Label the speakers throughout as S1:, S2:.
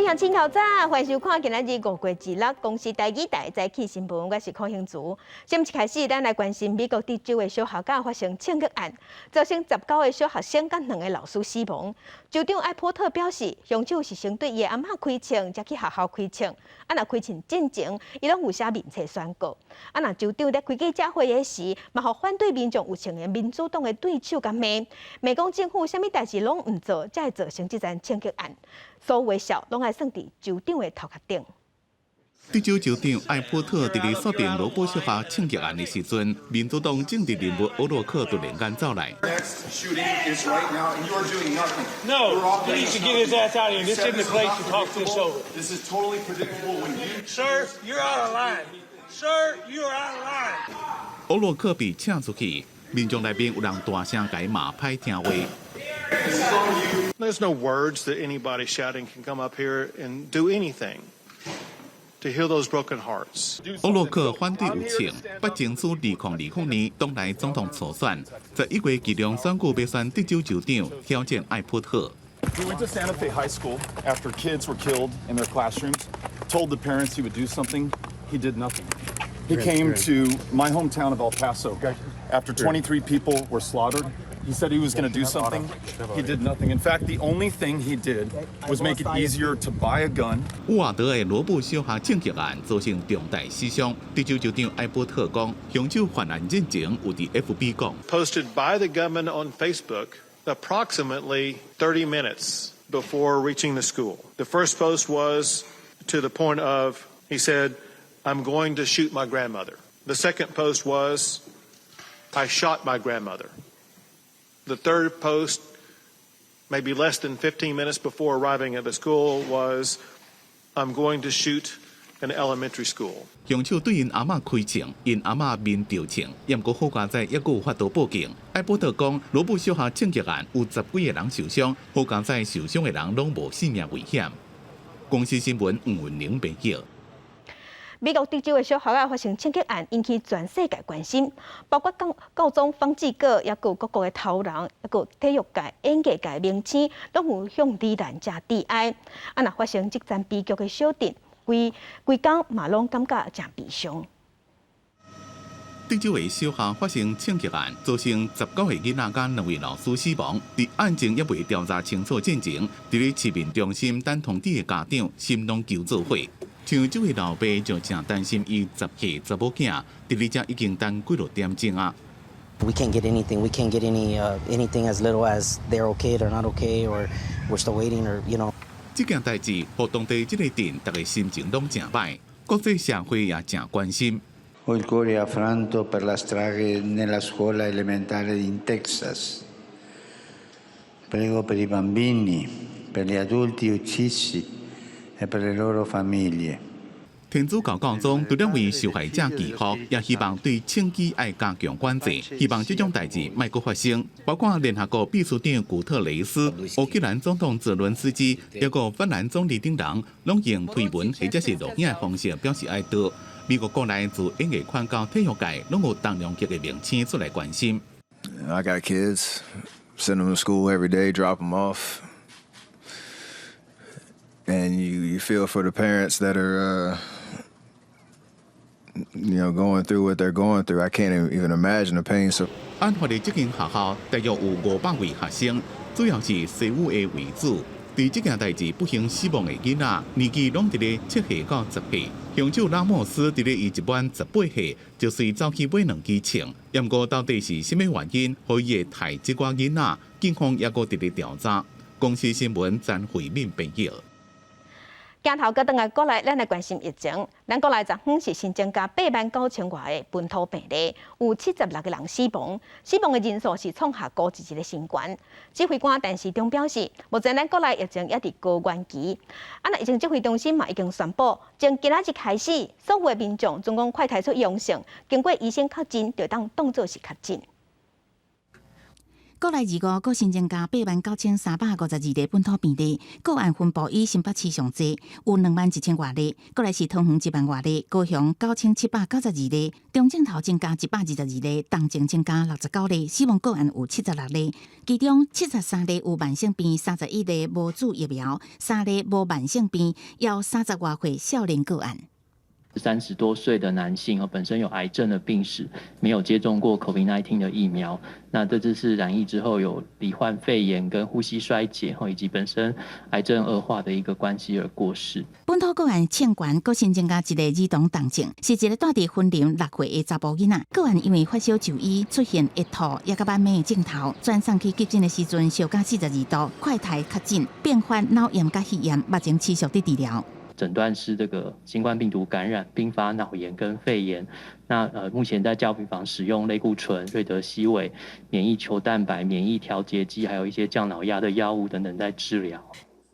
S1: 位鄉親早，歡迎收看今仔日5月26公視台語台早起新聞，我是柯興竹。先一開始，咱來關心美國德州的小學校發生槍擊案，造成19個小學生佮兩个老師死亡。州長艾波特表示，兇手是先對伊的阿嬤開槍，才去學校開槍。啊，若開槍進前，伊攏有寫面冊宣告。啊，若州長咧開記者會的時，嘛予反對民眾有槍的民主黨的對手共罵，罵講政府啥物代誌攏毋做，才會造成這樁槍擊案。所有的數攏愛算佇州長的頭殼頂。
S2: 德州州長艾波特佇咧說明羅布小學槍擊案的時陣，民主黨政治人物歐洛克突然間走來。
S3: No, he needs to get his ass out of here. This isn't the place to talk this over.
S4: This is totally predictable when you.
S3: Sir, you're out of line. Sir, you're out of line.
S2: 歐洛克被請出去，民眾內面有人大聲共伊罵歹聽話。
S5: There's no words that anybody shouting can come up here and do anything to heal those broken hearts.
S2: 歐洛克反對有槍，欲爭取2020年黨內總統初選，11月其中選舉欲選德州州長，挑戰艾波特。
S4: He went to Santa Fe High School after kids were killed in their classrooms, told the parents he would do something. He did nothing. He came to my hometown of El Paso after 23 people were slaughtered. He said he was going to do something. He did nothing. In fact, the only thing he did was make it easier to buy a gun.
S2: 烏瓦德的羅布小學槍擊案造成重大死傷。德州州長艾波特講，兇手犯案進前有佇 FB 講。
S5: Posted by the gunman on Facebook approximately 30 minutes before reaching the school. The first post was to the point of, he said, "I'm going to shoot my grandmother." The second post was, "I shot my grandmother." The third post, maybe less than 15 minutes before arriving at the school, was, "I'm going to shoot an elementary school."
S2: 兇手對𪜶阿嬤開槍，𪜶阿嬤面著槍，毋過好佳哉猶閣有法度報警。艾波特講，羅布小學槍擊案有十幾个人受傷，好佳哉受傷的人攏無性命危險。公視新聞吳文玲編譯。
S1: 美國德州的小學仔發生槍擊案，引起全世界關心，包括教教宗方濟各，抑閣有各國的頭人，抑閣體育界、演藝界明星，攏有向罹難者致哀。啊，若發生這樁悲劇的小鎮，規規工嘛攏感覺誠悲傷。
S2: 德州的小學發生槍擊案，造成19個囡仔佮兩位老師死亡。佇案情猶未調查清楚進前，佇咧市民中心等通知的家長心攏揪做伙。像這位老爸就誠擔心伊10歲查某囝，佇咧遮已經等幾落點鐘啊。
S6: We can't get anything. We can't get anything as little as they're okay, they're not okay, or we're still waiting, or.
S2: 這件代誌，予當地這個鎮，逐家心情攏誠歹，國際社會也誠關心。
S7: Ho il cuore affranto per la strage nella scuola elementare in Texas. Prego per i bambini, per gli adulti uccisi e per le loro famiglie.
S2: 天主教教宗除了為受害者祈福，也希望對槍支愛加強管制，希望這種代誌莫閣發生。包括聯合國秘書長古特雷斯、烏克蘭總統澤倫斯基，抑閣芬蘭總理等人，攏用推文或者是錄影的方式表示哀悼。美國國內自演藝圈到體育界，攏有重量級的明星出來關心。
S8: I got kids, send them to school every day, drop them off, and you feel for the parents that are going through what they're going through. I can't even imagine the pain. So
S2: 案發的這間學校大約有500位學生，主要是西語的為主。佇這件代誌不幸死亡的囡仔，年紀攏佇咧7歲到10歲。兇手拉莫斯佇咧伊一滿18歲，就隨走去買兩支槍。毋過到底是啥物原因，予伊會刣這寡囡仔？警方猶閣佇咧調查。公視新聞詹慧敏編譯。
S1: 鏡頭閣轉來國內，咱來關心疫情。咱國內昨昏是新增加8萬9千外个本土病例，有76個人死亡，死亡的人數是創下孤一日的新高。指揮官陳時中表示，目前咱國內疫情猶佇高原期。啊，若疫情指揮中心嘛已經宣布，從今仔日開始，所有的民眾總共快篩出陽性，經過醫生確診，就當當做是確診。
S9: 國內二五閣新增加89,352例本土病例，個案分布以新北市上濟，有21,000外例，過來是桃園1萬外例，高雄9792例，中正頭增加122例，東勢增加69例，死亡個案有76例，其中73例有慢性病，31例無注疫苗，3例無慢性病，有30外歲少年個案。
S10: 30多歲的男性哦，本身有癌症的病史，沒有接種過 COVID-19 的疫苗。那這次是染疫之後有罹患肺炎跟呼吸衰竭，以及本身癌症惡化的一個關係而過世。
S9: 本土個案衝懸，閣新增加一個兒童重症，是一個蹛佇雲林6歲的查埔囡仔。個案因為發燒就醫，出現會吐，也佮挽目的症頭，轉送去急診的時陣，燒到42度，快篩確診，併發腦炎佮肺炎，目前持續佇治療。
S10: 診斷是這個新冠病毒感染，併發腦炎跟肺炎。那目前在加護病房使用類固醇、瑞德西韋、免疫球蛋白、免疫調節劑，還有一些降腦壓的藥物等等在治療。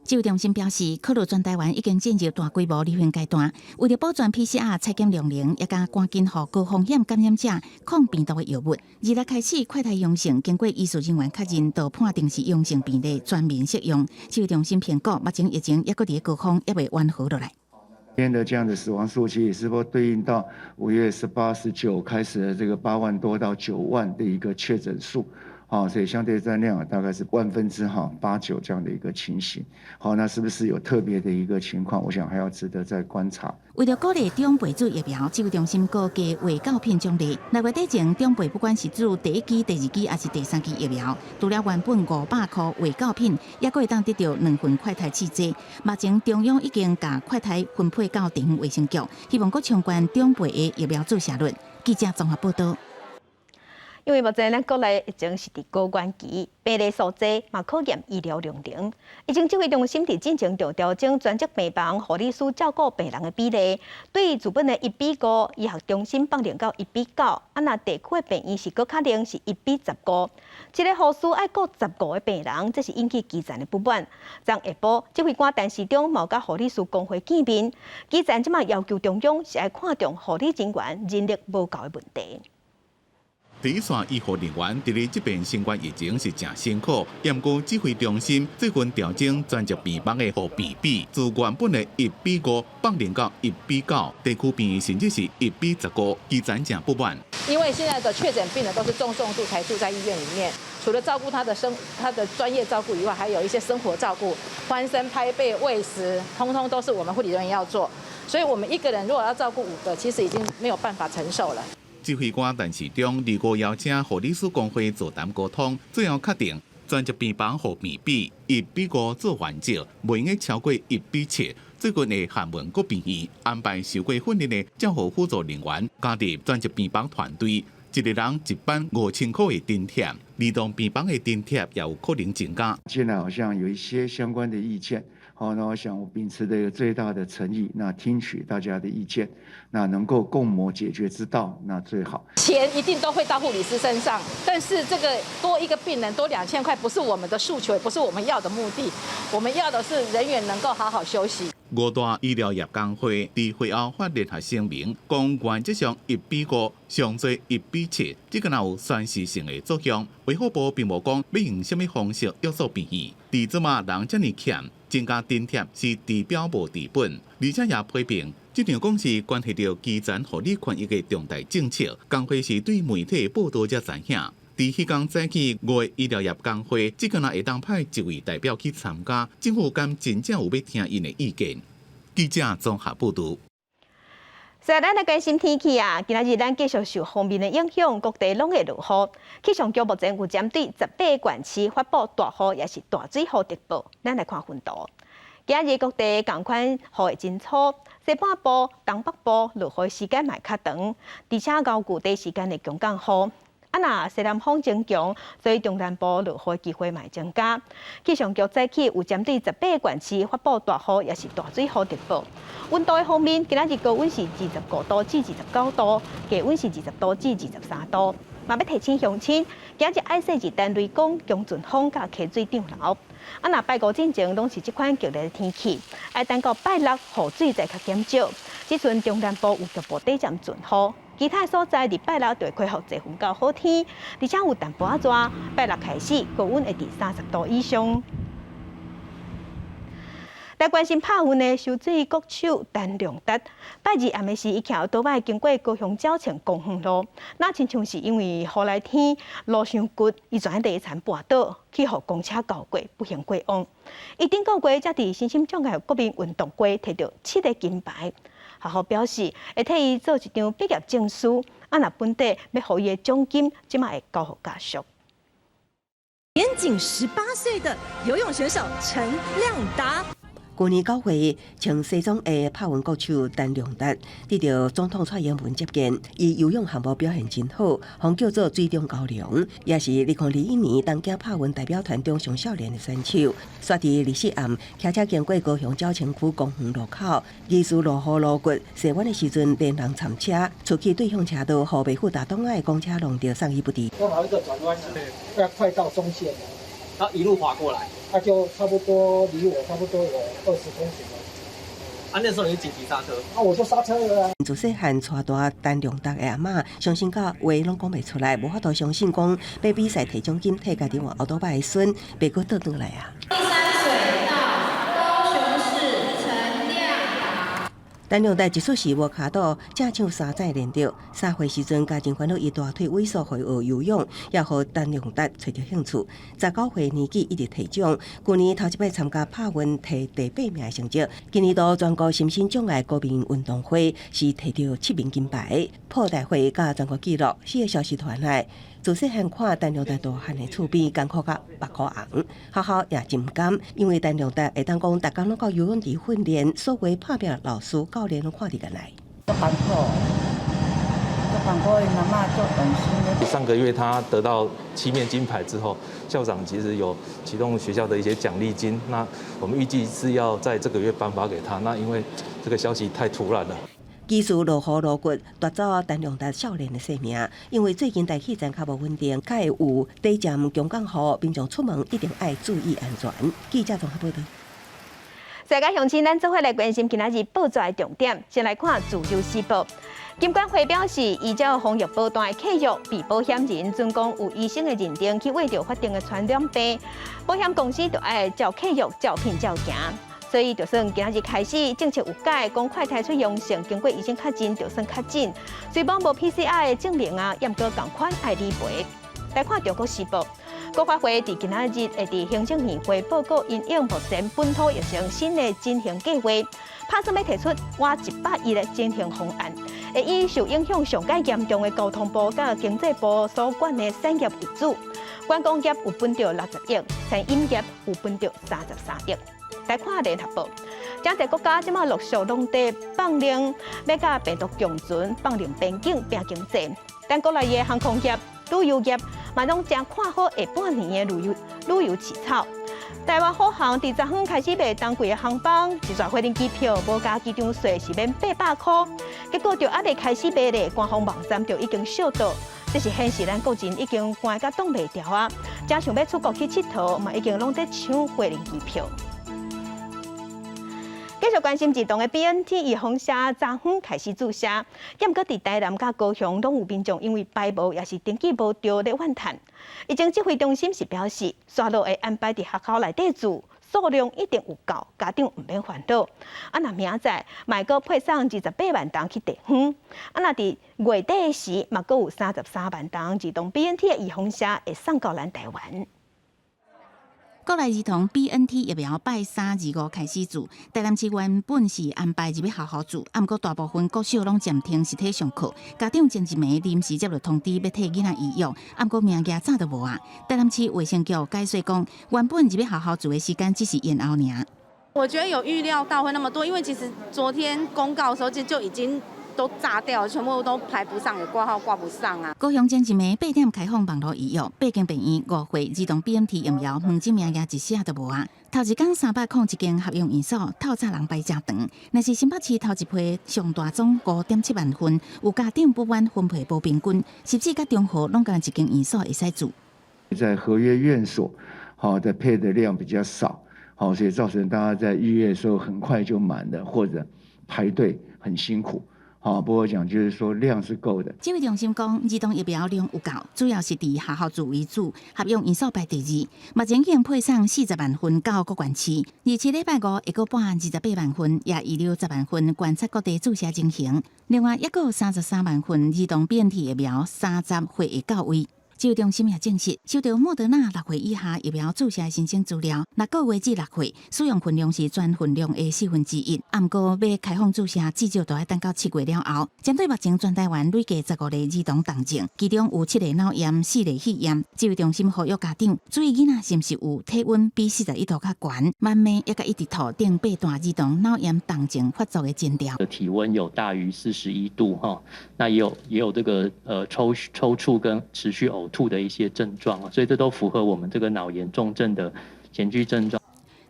S9: 指揮中心表示，考慮全台灣已經進入大規模流行階段，為著保全 PCR 採檢量能，也佮趕緊予高風險感染者抗病毒的藥物。26開始快篩陽性，經過醫事人員確認，就判定是陽性病例，全面適用。指揮中心評估，目前疫情猶閣佇高峰，猶未緩和落來。
S11: 今天的這樣的死亡數，其實是否對應到5月18、19開始的這個8萬多到9萬的一個確診數？好，所以相對在量大概是萬分之哈八九這樣的一個情形。好，那是不是有特別的一個情況？我想還要值得再觀察。
S9: 為著鼓勵長輩注疫苗，指揮中心閣加衛教片獎勵。6月底前，長輩不管是注第一劑、第二劑，抑是第三劑疫苗，除了原本500箍衛教品，猶閣會當得著兩份快篩試劑。目前中央已經共快篩分配到地方衛生局，希望閣衝懸長輩的疫苗注射率。記者綜合報道。
S1: 因為目前咱國內疫情是佇高原期，病例數濟，嘛考驗醫療量能。疫情指揮中心佇進前就調整專職病房護理師照顧病人的比例，對自本的1比5，醫學中心放量到1比9，啊若地區的病院是閣較靈，是1比15。一個護士愛顧15個病人，這是引起基層的不滿。昨下晡，指揮官陳時中嘛佮護理師公會見面，基層這馬要求中央是愛看重護理人員人力無夠的問題。
S2: 第一線醫護人員佇咧這遍新冠疫情是誠辛苦，毋過指揮中心最近調整專職病房的護病比，自原本的1比5放量到1比9，地區病院甚至是1比15，基層誠不滿。
S12: 因為現在的確診病人都是重重度才住在醫院裡面，除了照顧他的生他的專業照顧以外，還有一些生活照顧、翻身、拍背、餵食，通通都是我們護理人員要做。所以，我們一個人如果要照顧五個，其實已經沒有辦法承受了。
S2: 指揮官陳時中二五邀請護理師公會座談溝通，最後確定專職病房護病比1比5做原則，袂用超過1比7。最近會函問各病院安排受過訓練的照護輔助人員加入專職病房團隊，一個人一班5000箍的津貼，兒童病房的津貼也有可能增加。
S11: 現在好像有一些相關的意見。好，那我想我秉持的一個最大的誠意，那聽取大家的意見，那能夠共謀解決之道，那最好。
S12: 錢一定都會到護理師身上，但是這個多一個病人多2000塊，不是我們的訴求，也不是我們要的目的。我們要的是人員能夠好好休息。
S2: 五大醫療業工會佇會後發聯合聲明，講原則上1比5，上濟1比7，這個若有宣示性的作用。衛福部並無講欲用啥物方式約束病院。佇這馬人遮爾欠，增加津貼是治標無治本，而且也批評這場講是關係著基層護理權益的重大政策，工會是對媒體報導才知影。佇彼工早起，五個醫療業工會只敢若會當派一位代表去參加，政府敢真正有欲聽𪜶的意見？記者綜合報導。
S1: 所以咱來關心天氣啊，今仔日咱繼續受鋒面的影響，各地攏會落雨。氣象局目前有針對18個縣市發布大雨，抑是大水雨特報。咱來看分圖。今仔日各地仝款雨會真粗，西半部、東北部落雨時間嘛會較長，而且高舊短時間會強降雨。啊，若西南風增強，所以中南部落雨機會嘛會增加。氣象局早起有針對18個縣市發布大雨，抑是大水雨特報。溫度的方面，今仔日高溫是25度至29度，低溫是20度至23度。嘛欲提醒鄉親，今仔日愛細緻等雷公、強陣風佮溪水漲流。啊，若拜五進前攏是這款劇烈的天氣，愛等到拜六雨水才較減少。這陣中南部有局部短暫陣雨，其他所在禮拜六就會恢復濟雲到好天，而且有淡薄仔熱。拜六開始高溫會佇30度以上。來關心拍運的泅水國手陳亮達，拜二暗暝時，伊騎歐多擺經過高雄鳥情公園路，若親像是因為雨來天路傷骨，伊全地殘跋倒，去予公車轎過，不幸過往。伊頂個月才佇身心障礙國民運動會提著七个金牌，學校表示會替伊做一張畢業證書，啊若本底欲予伊的獎金，這馬會交予家屬。
S13: 年僅18歲的游泳選手陳亮達。
S14: 舊年9月，穿西裝的拍運國手陳亮達得著總統蔡英文接見，伊游泳項目表現真好，予叫做水中蛟龍，也是2021年東京拍運代表團中上少年的選手。煞佇24暗，騎車經過高雄鳥情區公園路口，疑似落雨路骨，踅彎的時陣連人摻車，出去對向車道，予袂負擔擋的公車撞著送醫不治。
S15: 剛好一個轉彎，要快到中線了，
S16: 他一路滑過來。
S15: 他就差不多離我差不多有20公尺了。
S16: 啊，那時候你緊急剎車？
S15: 啊，我就剎車了。
S14: 自細漢帶大陳亮達的阿嬤，傷心到話攏講袂出來，無法度相信講欲比賽提獎金替家己換歐多擺的孫，袂閣倒轉來啊。
S17: 第三水道高雄市陳亮達。
S14: 陳亮達一出世無跤肚，正像三指連著。3歲時陣，家庭煩惱伊大腿萎縮，予伊學游泳，也予陳亮達揣著興趣。19歲年紀一直提獎，舊年頭一擺參加拍運提第八名的成績。今年度全國身心障礙國民運動會是提著七面金牌，破大會佮全國紀錄。四个消息傳來，自細漢看陳亮達大漢的厝邊艱苦甲目箍紅，學校也真毋甘，因為陳亮達會當講，逐工攏到游泳池訓練，所有拍拼老師教練攏看佇眼內。
S18: 足艱苦，足艱苦，𪜶阿嬤足用心的。
S19: 上個月他得到七面金牌之後，校長其實有啟動學校的一些獎勵金，那我們預計是要在這個月頒發給他。那因為這個消息太突然了。
S14: 疑似落雨路骨奪走陳亮達少年的性命，因為最近大氣層較無穩定，較會有短暫強降雨，民眾出門一定愛注意安全。記者綜合報道。
S1: 世界鄉親，咱做伙來關心今仔日報紙的重點。先來看《自由時報》，金管會表示，依照防疫保單的契約，被保險人準講有醫生的認定去罹著法定的傳染病，保險公司就愛照契約照聘照行。所以就算今仔日開始政策有改，講快篩出陽性，經過醫生確認就算確診，雖罔無 PCR 的證明啊，猶閣仝款愛理賠。來看《中國時報》，國發會佇今仔日會佇行政院會報告因應目前本土疫情新的振興計劃，拍算欲提出倚100億的振興方案，會以受影響上蓋嚴重的交通部佮經濟部所管的產業為主，觀光業有分著60億，餐飲業有分著33億。來看聯合報，誠濟國家這馬陸續攏佇放令，欲佮病毒共存，放任邊境拼經濟。但國內的航空業、旅遊業嘛攏誠看好下半年的旅遊市場。台灣虎航佇昨昏開始賣冬季的航班，一逝飛輪機票無加機場稅是免800箍，結果就猶未開始賣咧，官方網站就已經燒到，這是顯示咱國人已經寒甲擋袂牢啊！誠想欲出國去𨑨迌，嘛已經攏佇搶飛輪機票。繼續關心兒童的 BNT 預防射，昨昏開始注射，毋過佇台南佮高雄攏有民眾因為排無抑是登記無著咧怨嘆。疫情指揮中心是表示，煞落會安排佇學校內底注，數量一定有夠，家長毋免煩惱。啊，若明仔載嘛會閣配送28萬筒去地方。啊，若佇月底時嘛閣有33萬筒兒童 BNT 的預防射會送到咱台灣。
S9: 國內兒童 BNT 疫苗拜三、二五開始注，台南市原本是安排入去學校注，啊，毋過大部分國小攏暫停實體上課，家長前一暝臨時接著通知欲替囡仔預約，啊，毋過名額早就無啊。台南市衛生局解釋講，原本入去學校注的時間只是延後爾。
S20: 我覺得有預料到會那麼多，因為其實昨天公告的時候就已經都炸掉了，全部都排不上，也掛號掛不上啊。
S9: 高雄前一暝8點開放網路預約，八間病院5歲兒童 BNT 疫苗門診名額一絲仔都無啊。頭一工301間合用院所，透早人排誠長。若是新北市頭一批上大宗5.7萬份，有家長不滿分配無平均，汐止佮中和攏干焦一間院所會使注。
S11: 在合約院所，好的配的量比較少，好，所以造成大家在預約的時候很快就滿了，或者排隊很辛苦。好，不過講就是說量是夠的。
S9: 指揮中心講，兒童疫苗量有夠，主要是佇學校做為主，合約因素排第二。目前已經配送40萬份到各縣市，27禮拜五會閣補28萬份，也預留10萬份觀察各地注射情形。另外，抑閣有33萬份兒童 BNT 疫苗，30歲會到位。指揮中心也證實，收到莫德納6歲以下疫苗注射的申請資料，6個月至6歲，使用份量是全份量的1/4。毋過欲開放注射，至少都愛等到7月了後。針對目前全台灣累計15例兒童重症，其中有七例腦炎、四例肺炎。指揮中心呼籲家長注意囡仔是毋是有體溫比41度較懸、慢慢抑閣一直吐等八大兒童腦炎重症發作的徵兆。
S10: 體溫有大於41度哈，那也有這個抽搐跟持續嘔吐的一些症狀，所以這都符合我們這個腦炎重症的前驅症狀。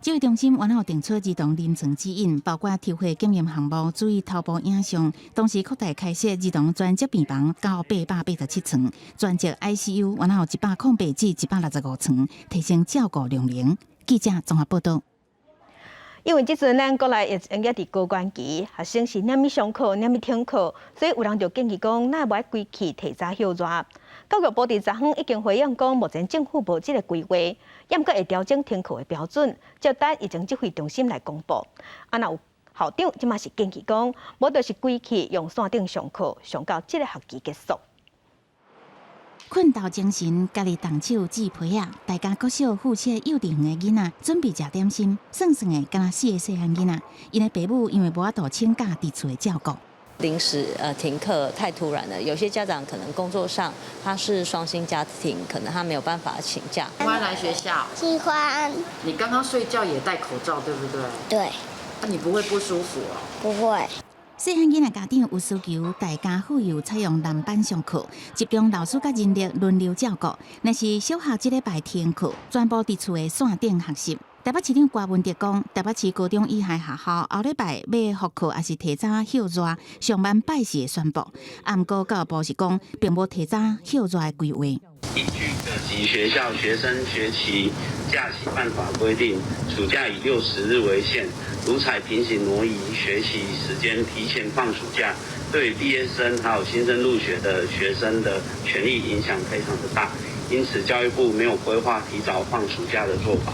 S9: 指揮中心原有定出兒童臨床指引，包括抽血檢驗項目，注意頭部影像，同時擴大開設兒童專責病房到887床，專責 ICU 原有108至165床，提升照顧量能。記者綜合報道。
S1: 因為這陣咱國內疫情猶佇高懸期，學生是連欲上課，連欲停課，所以有人就建議講，哪會無愛規氣提早歇熱。教育部佇昨昏已經回應講，目前政府無這个規劃，猶閣會調整停課的標準，就等疫情指揮中心來公布。啊，若有校長這馬是建議講，無就是規氣用線頂上課，上到這个學期結束。
S9: 睏到精神，家己動手織被仔，大家國小附設幼稚園的囡仔準備食點心，算算的，敢若四个細漢囡仔，𪜶的爸母因為無法度請假佇厝的照顧。
S21: 臨時停課太突然了，有些家長可能工作上他是雙薪家庭，可能他沒有辦法請假。
S22: 喜歡來學校？
S23: 喜歡。
S22: 你剛剛睡覺也戴口罩，對不對？
S23: 對。
S22: 那你不會不舒服哦？
S23: 不會。
S9: 細漢囡仔家長有需求，大家婦幼採用輪班上課，集中老師佮人力輪流照顧。若是小學這禮拜停課，全部佇厝的線頂學習。台北市長柯文哲講，台北市高中以下學校後禮拜欲復課，抑是提早歇熱，上晚拜四會宣布。啊，毋過教育部是講，並無提早歇熱的規劃。
S24: 依據各級學校學生學期假期辦法規定，暑假以60日為限，如採平行挪移學習時間提前放暑假，對畢業生還有新生入學的學生的權益影響非常的大，因此教育部沒有規劃提早放暑假的做法。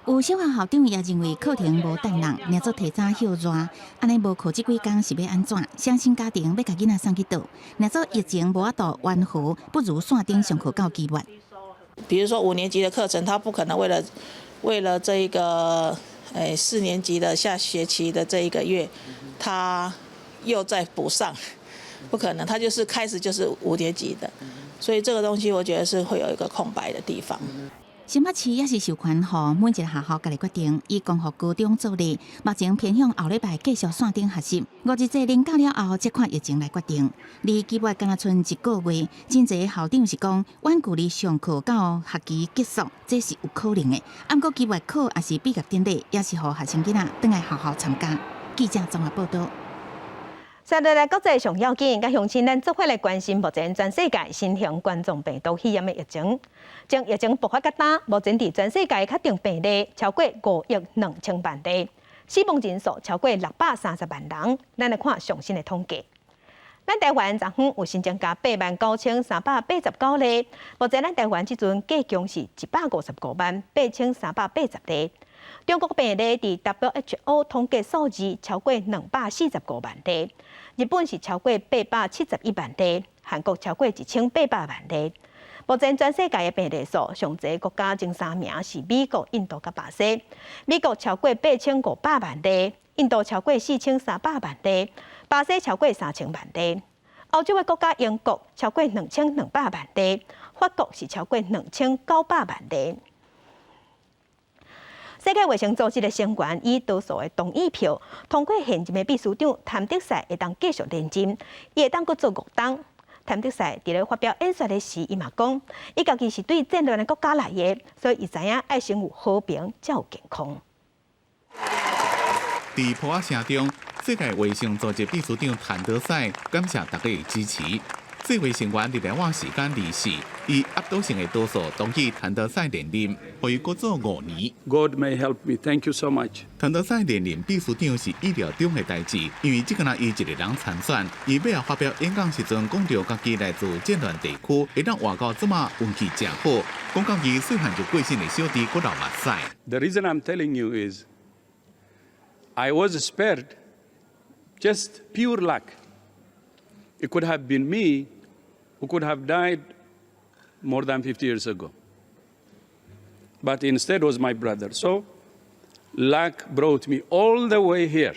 S9: 有小學校長也認為課程無等人，寧做提早歇熱，按呢無課這幾工是欲按怎？雙薪家庭欲共囡仔送去佗？若做疫情無法度緩和，不如線頂上課到期末。
S25: 比如說5年級的課程，他不可能為了這一個4年級的下學期的這一個月，他又再補上，不可能，他就是開始就是5年級的，所以這個東西我覺得是會有一個空白的地方。
S9: 新北市也是授權予每一个學校家己決定，以光復高中做例，目前偏向後禮拜繼續線頂學習。5日祭連假了後，才看疫情來決定。離期末敢若賰一個月，真濟校長是講，遠距離上課到學期結束，這是有可能的。毋過期末考抑是畢業典禮，也是予學生囡仔轉來學校參加。記者綜合報道。
S1: 接落來國際上要緊，佮鄉親咱做伙來關心目前全世界新型冠狀病毒肺炎的疫情。從疫情爆發到今，目前佇全世界確定病例超過5億2千萬例，死亡人數超過630萬人。咱來看上新的統計。咱台灣昨昏有新增加89,389例，目前咱台灣這陣計共是1,558,380例。中國病例佇 WHO 統計數字超過245萬例，日本是超過871萬例，韓國超過1800萬例。目前全世界的病例數，上濟國家前三名是美國、印度佮巴西。美國超過8500萬例，印度超過4300萬例，巴西超過3000萬例。歐洲的國家英國超過2200萬例，法國是超過2900萬例。世界衛生組織的成員以多數的同意票通過現任的秘書長譚德塞會當繼續連任，伊會當閣做五冬。譚德塞佇咧發表演說的時，伊嘛講，伊家己是對戰亂的國家來的，所以伊知影愛先有和平，才有健康。
S2: 佇波仔聲中，世界衛生組織秘書長譚德塞感謝大家的支持。世衛成員日內瓦時間24，以壓倒性的多數同意譚德塞連任，予伊閣做5年。
S3: God may help me. Thank you so much.
S2: 譚德塞連任秘書長是意料中的代誌，因為這敢若伊一个人參選。伊尾仔發表演講時陣，講著家己來自戰亂地區，會當活到這馬運氣誠好，講到伊細漢就過身的小弟閣流目屎。
S3: The reason I'm telling you is I was spared just pure luck. It could have been me who could have died more than 50 years ago. But instead was my brother. So luck brought me all the way here.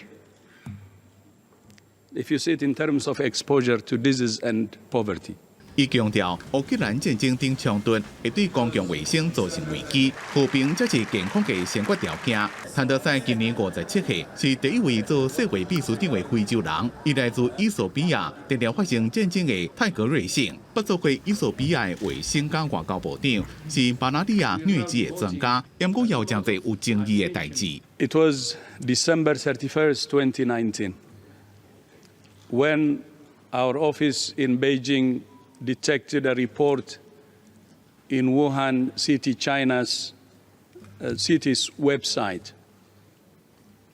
S3: If you see it in terms of exposure to disease and poverty.
S2: 伊強調，烏克蘭戰爭頂衝突會對公共衛生造成危機，和平才是健康的先決條件。譚德塞今年57歲，是第一位做世衛秘書長的非洲人。伊來自衣索比亞，定定發生戰爭的泰格瑞省，捌做過衣索比亞的衛生佮外交部長，是馬拉利亞瘧疾的專家，毋過有誠濟有爭議的代誌。
S3: It was December 31st, 2019, when our office in Beijing detected a report in Wuhan City, China's city's website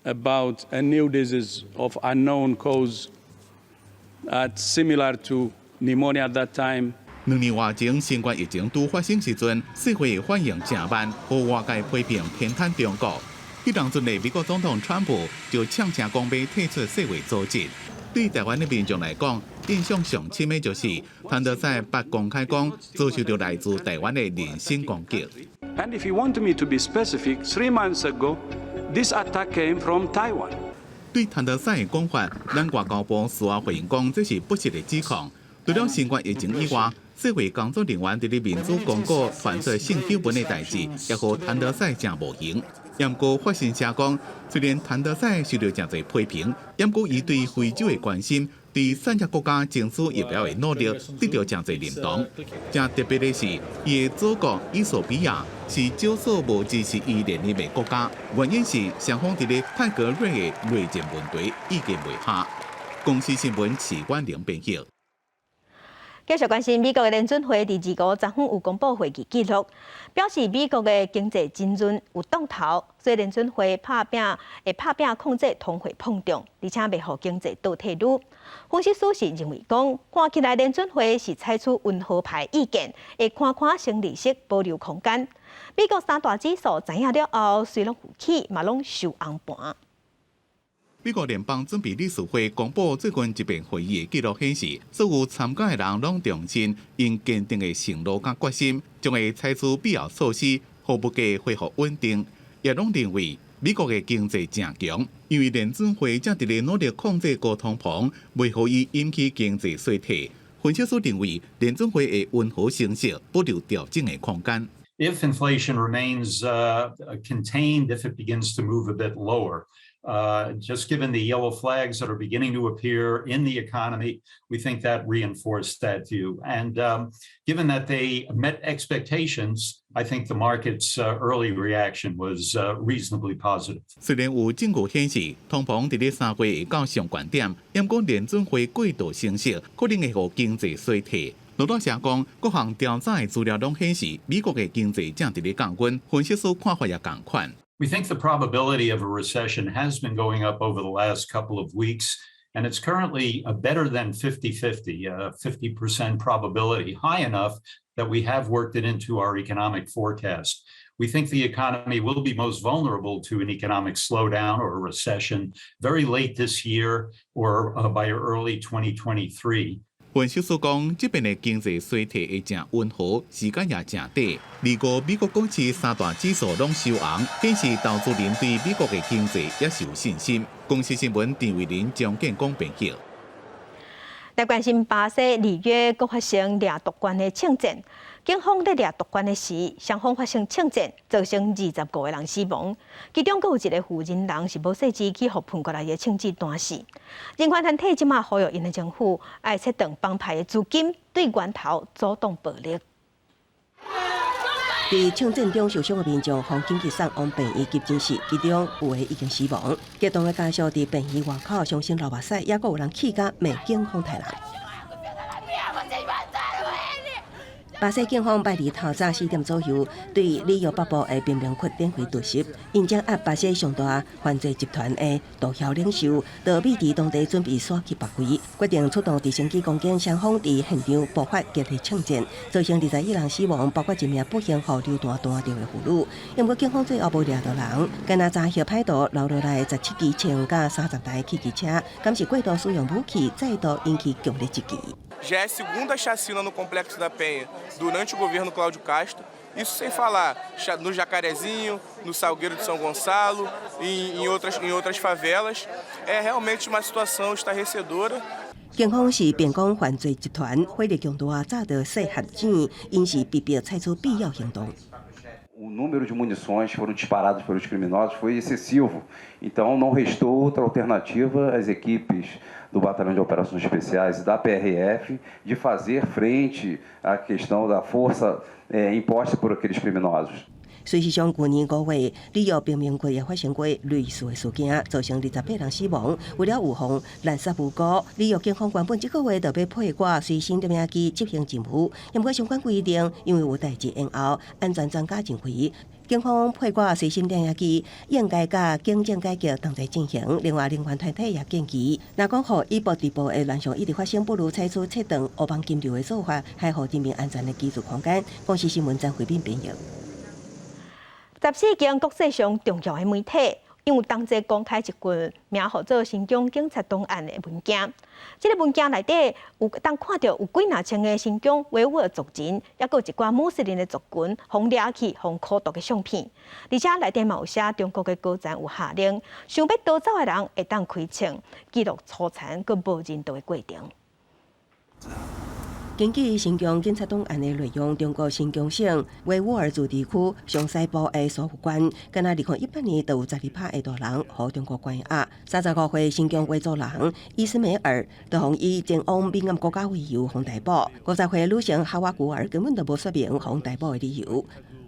S3: about a new disease of unknown cause similar to pneumonia at that time.
S2: 2年外前，新冠疫情拄發生時陣，世衛反應誠慢，予外界批評偏袒中國。彼當陣的美國總統川普就嗆聲講欲退出世衛組織。對台灣的民眾來講，印象上深的就是譚德塞捌公開講遭受著來自台灣的人身攻擊。
S3: And if you want me to be specific, 3 months ago, this attack came from Taiwan.
S2: 對譚德塞的講法，咱外交部事後回應講，這是不實的指控。除了新冠疫情以外，世衛工作人員佇咧民主公告傳出性糾紛的代誌，也予譚德塞誠無閒。毋過法新社講，雖然譚德塞受著誠濟批評，毋過伊對非洲的關心，對產業國家爭取疫苗的努力，得著誠濟認同。誠特別的是，伊的祖國衣索比亞是少數無支持伊連任的國家，原因是雙方佇咧泰格瑞的內戰問題意見袂合。公視新聞徐婉玲編譯。
S1: 繼續關心美國的聯準會佇25十分有公布會議記錄，表示美國的經濟真潤有當頭，所以聯準會拍拚會拍拚控制通貨膨脹，而且袂予經濟倒退嚕。分析師是認為講，看起來聯準會是採取溫和派意見，會寬寬升利息保留空間。美國三大指數知影了後，隨攏有起，嘛攏收紅盤。
S2: 美國聯邦準備理事會公布最近一遍會議的記錄顯示，所有參加的人攏重申𪜶堅定的承諾佮決心，將會採取必要措施，予物價恢復穩定。也攏認為美國的經濟誠強，因為聯準會正佇咧努力控制高通膨，袂予伊引起經濟衰退。分析師認為，聯準會會溫和升息，保留調整的空間。
S4: If inflation remains contained, if it begins to move a bit lower, just given the yellow flags that are beginning to appear in the economy, we think that reinforced that view. And given that they met expectations, I think the market's early reaction was reasonably positive.
S2: 雖然有證據顯示通膨佇咧3月會到上懸點，毋過聯準會過度升息，可能會予經濟衰退。路透社講，各項調查的資料攏顯示，美國的經濟正佇咧降溫，分析師看法也仝款。
S4: We think the probability of a recession has been going up over the last couple of weeks, and it's currently a better than 50-50, a 50% probability, high enough that we have worked it into our economic forecast. We think the economy will be most vulnerable to an economic slowdown or a recession very late this year or by early 2023.
S2: 分析師講，這遍的經濟衰退會誠溫和，時間也誠短。25美國股市三大指數攏收紅，顯示投資人對美國的經濟也是有信心。公視新聞陳慧琳、張建光編譯。
S1: 來關心巴西里約閣發生掠毒罐的槍戰，警方佇掠毒罐的時，雙方發生槍戰，造成25個人死亡。其中閣有一个負責人是無細緻去予噴過來的槍子彈死。人權團體這馬呼籲𪜶的政府愛切斷幫派的資金，對源頭阻擋暴力。
S14: 佇槍戰中受傷的民眾，予緊急送往病院急診室，其中有的已經死亡。激動的家屬佇病院外口傷心流目屎，猶閣有人氣甲罵警方殺人。巴西警方拜二透早4點左右，對里約北部的貧民窟展開突襲，𪜶掌押巴西上大犯罪集團的毒梟領袖，就秘佇當地準備徙去別位，決定出動直升機攻擊，雙方佇現場爆發激烈槍戰，造成21人死亡，包括一名不幸予流彈彈著的婦女。毋過警方最後無掠著人，干焦查獲歹徒留落來17支槍佮30台汽機車，敢是過度使用武器，再度引起強烈質疑。
S5: Já é a segunda chacina no Complexo da Penha durante o governo Cláudio Castro. Isso sem falar no Jacarezinho, no Salgueiro de São Gonçalo, em outras favelas. É realmente uma situação estarrecedora.
S14: 警方是辯講犯罪集團火力強大，早就設陷阱，𪜶是被迫採取必要行動。
S6: O número de munições foram disparadas pelos criminosos foi excessivo. Então não restou outra alternativa às equipes do Batalhão de Operações Especiais e da PRF de fazer frente à questão da força imposta por aqueles criminosos.
S14: 事實上，去年5月，里約貧民窟也發生過類似的事件，造成28人死亡。為了預防濫殺無辜，里約警方原本這個月就欲配掛隨身攝影機執行任務，毋過相關規定因為有代誌延後，安全專家認為，警方配掛隨身攝影機應該佮警政改革同齊進行。另外，人權團體也建議，若講予以暴制暴的亂象一直發生，不如採取切斷烏幫金流的做法，開予人民安全的居住空間。公視新聞張惠敏編譯。
S1: 14間國際上重要的媒體，因有同齊公開一份名號做新疆警察檔案的文件。這个文件內底有當看著有幾若千个新疆維吾爾族人，抑閣有一寡穆斯林的族群，予掠去、予苦毒的相片。而且內底嘛有寫中國的高層有下令，想欲逃走的人會當開槍，記錄粗殘閣無人道的過程。
S14: 根據新疆警察檔案的內容，中國新疆省維吾爾自治區上西部的蘇笏縣，敢若2018年就有12拍的大人予中國關押。35歲新疆維族人伊斯梅爾，就予以前往敏感國家為由予逮捕。50歲女性哈瓦古爾根本就無說明予逮捕的理由。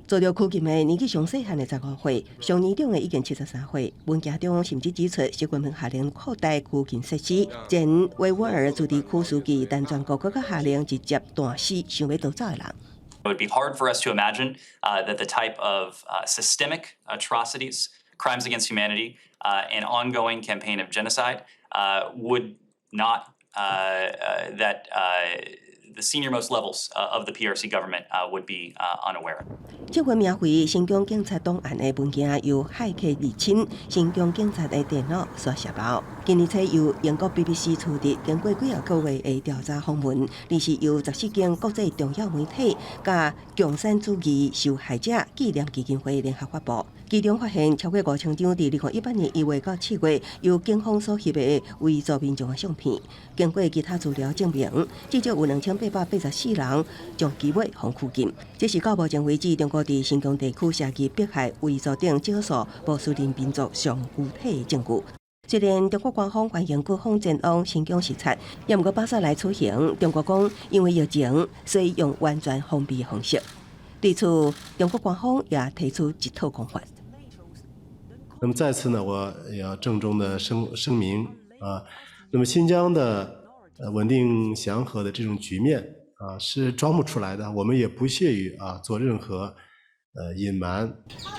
S14: 遭著拘禁的年紀上細漢的15歲，上年長的已經73歲。文件中甚至指出，習近平下令擴大拘禁設施。前維吾爾自治區書記陳全國閣閣下令直接彈死想欲逃走的人。
S7: It would be hard for us to imagine that the type of systemic atrocities, crimes against humanity, and ongoing campaign of genocide would not that the senior-most levels of the PRC government would be unaware.
S14: 這份名為新疆警察檔案的文件由駭客入侵新疆警察的電腦所洩露。今年初由英國 BBC 取得，經過幾仔個月的調查訪問，而是由14間國際重要媒體佮共產主義受害者紀念基金會聯合發布。其中發現超過5000張佇2018年1月到7月由警方所翕的維族民眾的相片。經過其他資料證明，至少有2884人長期欲予拘禁。這是到目前為止中國佇新疆地區設計迫害維族等少數穆斯林民族上具體的證據。雖然中國官方歡迎各方前往新疆視察，也毋過巴沙萊此行，中國講因為疫情，所以用完全封閉的方式。對此，中國官方也提出一套講法。
S8: 那麼再次呢，我也要鄭重的聲明啊，那麼新疆的穩定祥和的這種局面啊，是裝不出來的，我們也不屑於啊做任何隱瞞。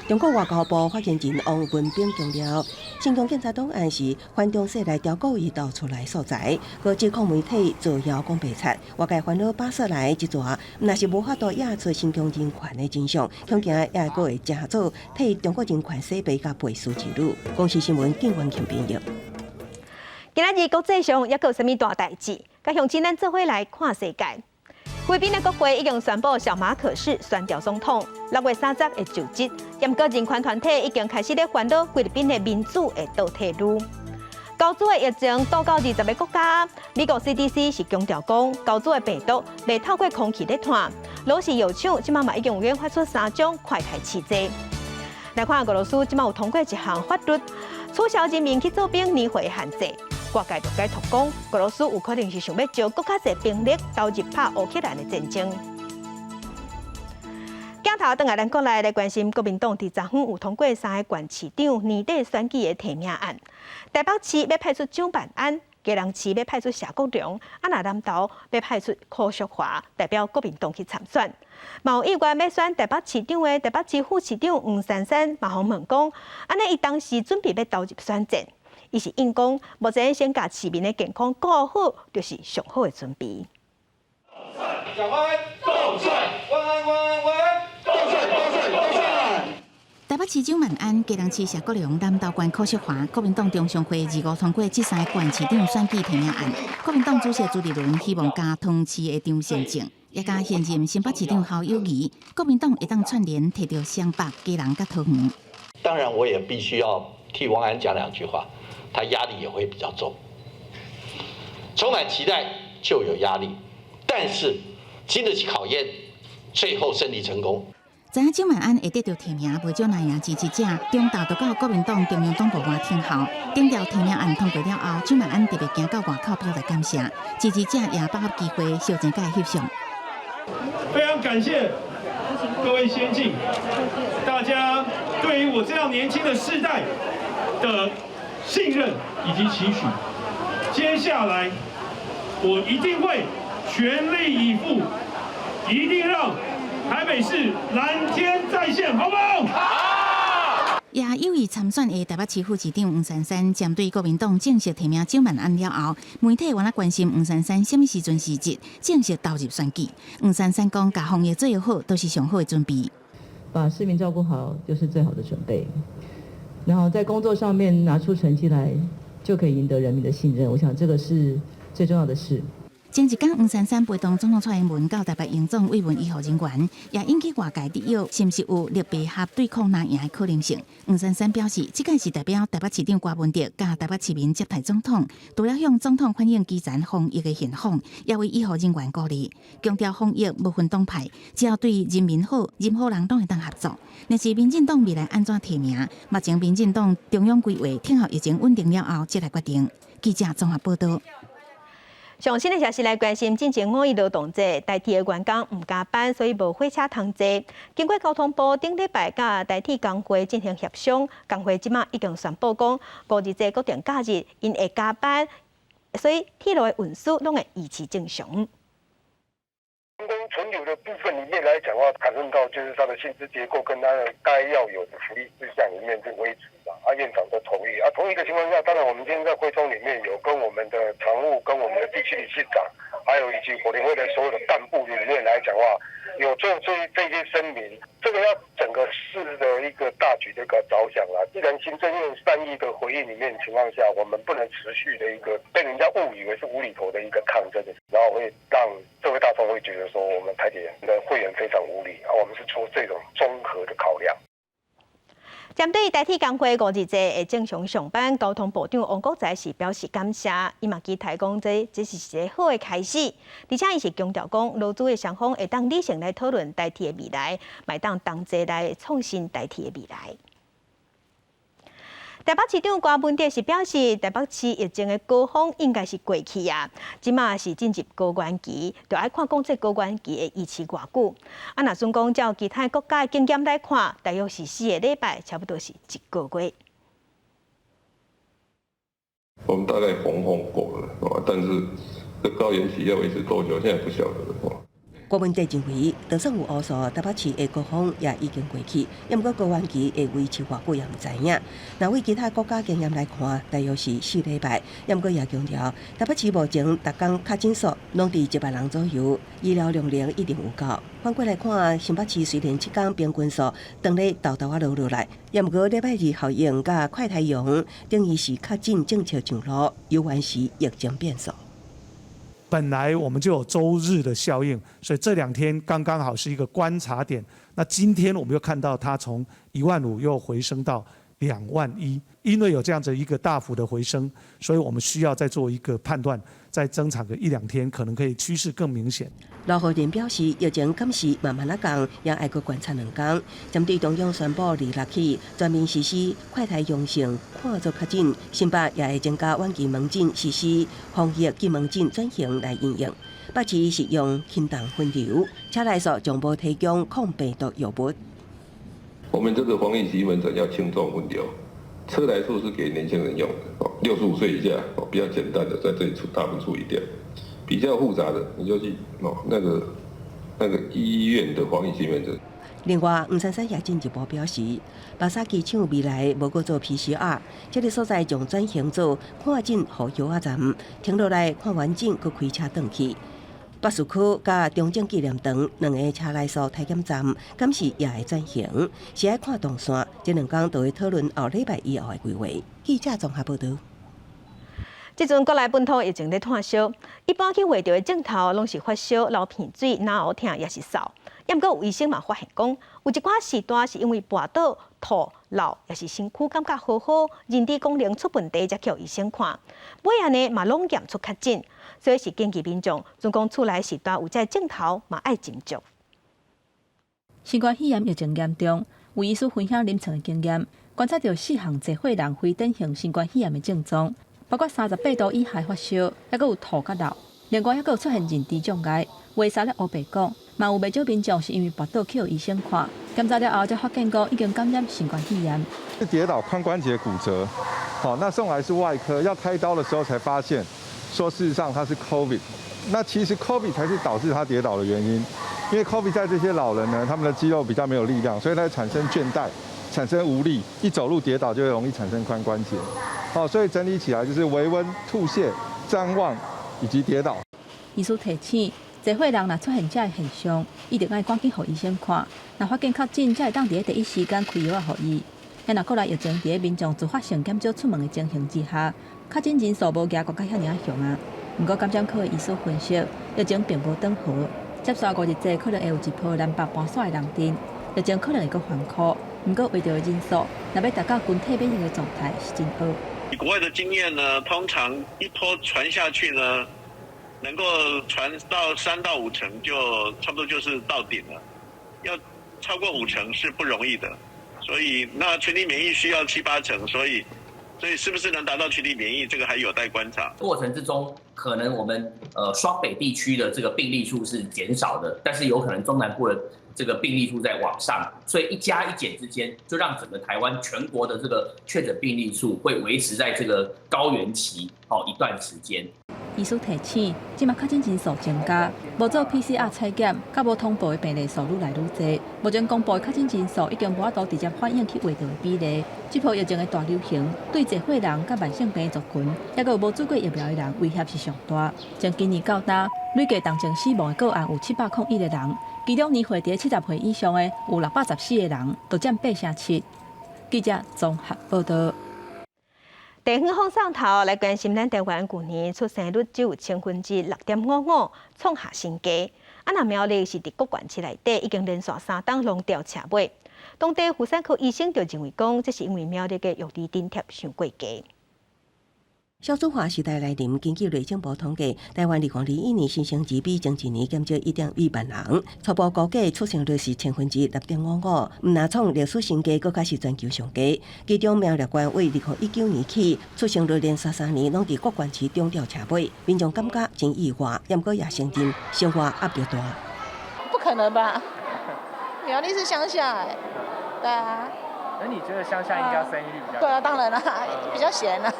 S14: 中國外交部發言人汪文斌強調，新疆警察檔案是反中勢力刁故意導出來素材，閣指控媒體造謠講白賊，外界煩惱巴瑟萊這逝，若是無法度掖出新疆人權的真相，恐驚也閣會成做替中國人權洗白佮背書之旅。公視新聞靳元慶編譯。
S1: 今仔日國際上猶閣有啥物大代誌？佮鄉親咱做伙來看世界。菲律賓的國會已經宣布小馬可仕選調總統，6月30會就職。毋過人權團體已經開始咧煩惱菲律賓的民主會倒退嚕。猴子的疫情到20個國家，美國 CDC 是強調講，猴子的病毒袂透過空氣咧傳。羅氏藥廠這馬嘛已經有研發出三種快篩試劑。來看俄羅斯這馬有通過一項法律，取消人民去做兵年歲限制。外界就解讀講，俄羅斯有可能是想欲招閣較濟兵力投入拍烏克蘭的戰爭。鏡頭轉來咱國內來關心，國民黨佇昨昏有通過三个縣市長年底選舉的提名案。台北市欲派出蔣萬安，基隆市欲派出謝國樑，啊若南投欲派出柯淑華代表國民黨去參選。嘛有意願欲選台北市長的台北市副市長黃珊珊嘛予問講，按呢伊當時準備欲投入選戰，伊是應講，目前先共市民的健康顧好，就是上好的準備。
S12: 蔣萬安，夠帥！萬安萬安萬安，夠帥夠帥夠帥！
S9: 台北市蔣萬安、基隆市謝國樑、南投縣柯淑華、國民黨中常會二五通過這三個縣市長選舉提名案。國民黨主席朱立倫希望共桃市的張善政，也共現任新北市長侯友宜，國民黨會當串聯提著雙北、基隆佮桃園。
S13: 當然，我也必須要替汪安講兩句話，他壓力也會比較重。充滿期待就有壓力，但是經得起考驗，最後勝利成功。
S9: 知影蔣萬安會得著提名，袂少藍營支持者中晝就到國民黨中央黨部外聽候。頂條提名案通過了後，蔣萬安特別行到外口表達感謝，支持者也把握機會相爭共伊翕相。
S15: 非常感謝各位先進，大家對於我這樣年輕的世代的信任以及期許。接下來我一定會全力以赴，一定讓台北市藍天再現，好不好？
S9: 好。也有意參選的台北市副市長黃珊珊，針對國民黨正式提名蔣萬安了後，媒體原來關心黃珊珊啥物時陣時節正式投入選舉。黃珊珊講，共防疫做好，都是上好的準備。
S16: 把市民照顧好，就是最好的準備。然後在工作上面拿出成績來，就可以贏得人民的信任。我想這個是最重要的事。
S9: 前一工，黃珊珊陪同總統蔡英文到台北榮總慰問醫護人員，也引起外界質疑，是毋是有綠白合對抗藍營的可能性？黃珊珊表示，這屆是代表台北市長郭文德佮台北市民接待總統，除了向總統反映基層防疫的現況，也為醫護人員鼓勵，強調防疫無分黨派，只要對人民好，任何人攏會當合作。若是民進黨未來按怎提名，目前民進黨中央規劃，等候疫情穩定了後，才來決定。記者綜合報道。
S1: 上新的消息來關心，進前五一勞動節，台鐵的員工毋加班，所以無火車通坐。經過交通部頂禮拜佮台鐵工會進行協商，工會這馬已經宣布講，五日這國定假日𪜶會加班，所以鐵路的運輸攏會維持正常。
S23: 員工存留的部分裡面來講的話，談論到就是他的薪資結構跟他的該要有的福利事項裡面就維持。啊，院長都同意啊，同意的情況下，當然我們今天在會中裡面有跟我們的常務、跟我們的地區理事長，還有以及火聯會的所有的幹部裡面來講的話，有做這些聲明，這個要整個市的一個大局的一個着想啊。既然行政院善意的回應裡面情況下，我們不能持續的一個被人家誤以為是無厘頭的一個抗爭，然後會讓社會大眾會覺得說我們台鐵的會員非常無理啊。我們是做這種綜合的考量。
S1: 針對台鐵工會五日節會正常上班，交通部長王國材是表示感謝，伊嘛期待講這是一個好的開始，而且伊是強調講，勞資的雙方會當理性來討論台鐵的未來，嘛會當同齊來創新台鐵的未來。台北市長柯文哲是表示，台北市疫情的高峰應該是過去啊，這馬是進入高原期，就愛看講這高原期會維持偌久。啊，若算講照其他國家的經驗來看，大約是4個禮拜，差不多是一個月。
S26: 我們大概紅紅過了，但是這高原期要維持多久，現在不曉得。
S14: 柯文哲認為，就算有烏數，台北市的高峰也已經過去，毋過高原期會維持偌久也毋知影。若以其他國家經驗來看，大約是4禮拜。毋過也強調，台北市目前逐工確診數攏佇1萬人左右，醫療量能一定有夠。反過來看，新北市雖然七工平均數當咧沓沓仔落落來，毋過禮拜二效應佮快篩陽等於是確診政策上路，猶原是疫情變數。
S27: 本來我們就有週日的效應，所以這兩天剛剛好是一個觀察點。那今天我們又看到它從1.5萬又回升到2.1萬，因為有這樣子一個大幅的回升，所以我們需要再做一個判斷，再增長個一兩天，可能可以趨勢更明顯。
S14: 劉和仁表示，疫情敢是慢慢仔降，也愛閣觀察兩工。針對中央宣布26起全面實施快篩陽性看做確診，新北也會增加遠距門診實施防疫及門診轉型來因應。北市是用輕重分流，車來說將無提供抗病毒藥物。
S26: 我們這個防疫急門診要輕重分流，車來素是給年輕人用的， 65歲以下哦，比較簡單的在這裡處大部分處理掉，比較複雜的你就去哦那個醫院的防疫訓練診。
S14: 另外，黃珊珊也進一步表示，巴沙機場未來無閣做 PCR，這个所在將轉型做看診予藥仔站，停落來看完診，閣開車轉去。北市區佮中正紀念堂兩个車來素體檢站，敢是也會轉型，是愛看動線。這兩工就會討論後禮拜以後的規劃。記者綜合報導。
S1: 這陣國內本土疫情咧湠燒，一般去畫著的症頭攏是發燒、流鼻水、嚨喉疼，抑是嗽。毋過有醫生嘛發現講，有一寡時段是因為跋倒、吐、漏，抑是身軀感覺好好，認知功能出問題，才去予醫生看。尾仔呢嘛攏驗出確診，所以是建議民眾，準講厝內時段有這症頭，嘛愛斟酌。
S10: 新冠肺炎疫情嚴重，有醫師分享臨床的經驗，觀察到四項濟歲人非典型新冠肺炎的症狀。包括38度以下發燒，抑閣有吐佮漏，另外抑閣有出現認知障礙。話煞咧烏白講，嘛有袂少民眾是因為跋倒去予醫生看，檢查了後才發現講已經感染新冠肺炎。
S11: 是跌倒髖關節骨折，好，那送來是外科，要開刀的時候才發現，說事實上他是 COVID，那其實 COVID 才是導致他跌倒的原因，因為 COVID 在這些老人呢，他們的肌肉比較沒有力量，所以它產生倦怠，產生無力，一走路跌倒就會容易產生髖關節。好，所以整理起來就是微溫、吐瀉、譫妄以及跌倒。
S10: 醫師提醒，濟歲人若出現這个現象，一定愛趕緊予醫生看。若發現確診，才會當佇第一時間開藥仔予伊。若國內疫情佇民眾自發性減少出門的情形之下，確診人數無夯懸甲遐爾仔凶啊。毋過感染科的醫師分析，疫情並無轉好，接續5日內可能會有一波南北搬徙的人陣，疫情可能會閣反撲。毋過為著人數，若欲達到群體免疫的狀態是真僫。
S17: 以國外的經驗呢，通常一波傳下去呢，能夠傳到3到5成，就差不多就是到頂了。要超過五成是不容易的，所以那群體免疫需要七八成，所以是不是能達到群體免疫，這個還有待觀察。
S18: 過程之中，可能我們雙北地區的這個病例數是減少的，但是有可能中南部的這個病例數在往上，所以一加一減之間，就讓整個台灣全國的這個確診病例數會維持在這個高原期哦一段時間。
S10: 醫師提醒，這馬確診人數增加，無做 PCR 採檢，佮無通報的病例數愈來愈濟。目前公布的確診人數已經無法度直接反映去畫著的比例。這波疫情的大流行，對濟歲人佮慢性病族群，抑閣有無注過疫苗的人威脅是上大。從今年到今，累計重症死亡的個案有701個人，其中年歲佇70歲以上的有614個人，都佔8成7。記者綜合報導。
S1: 地方放送頭來關心咱台灣舊年出生率只有6.55%，創下新低。啊，若苗栗是佇各縣市內底已經連續3冬攏掉車尾。當地婦產科醫生就認為講，這是因為苗栗的育兒津貼傷過低。
S14: 少子化時代來臨，根據內政部統計，台灣2021年新生兒比前一年減少1.2萬人，初步估計出生率是6.55%，毋但創歷史新低，閣較是全球上低。其中苗栗縣為2019年起，出生率連續3年攏佇各縣市中吊車尾，民眾感覺真意外，毋過也承認生活壓力大。
S25: 不可能吧？苗栗是鄉下欸，對啊。
S19: 那你覺得鄉下應該生育率比較？
S25: 對啊，當然啦，比較閒啊。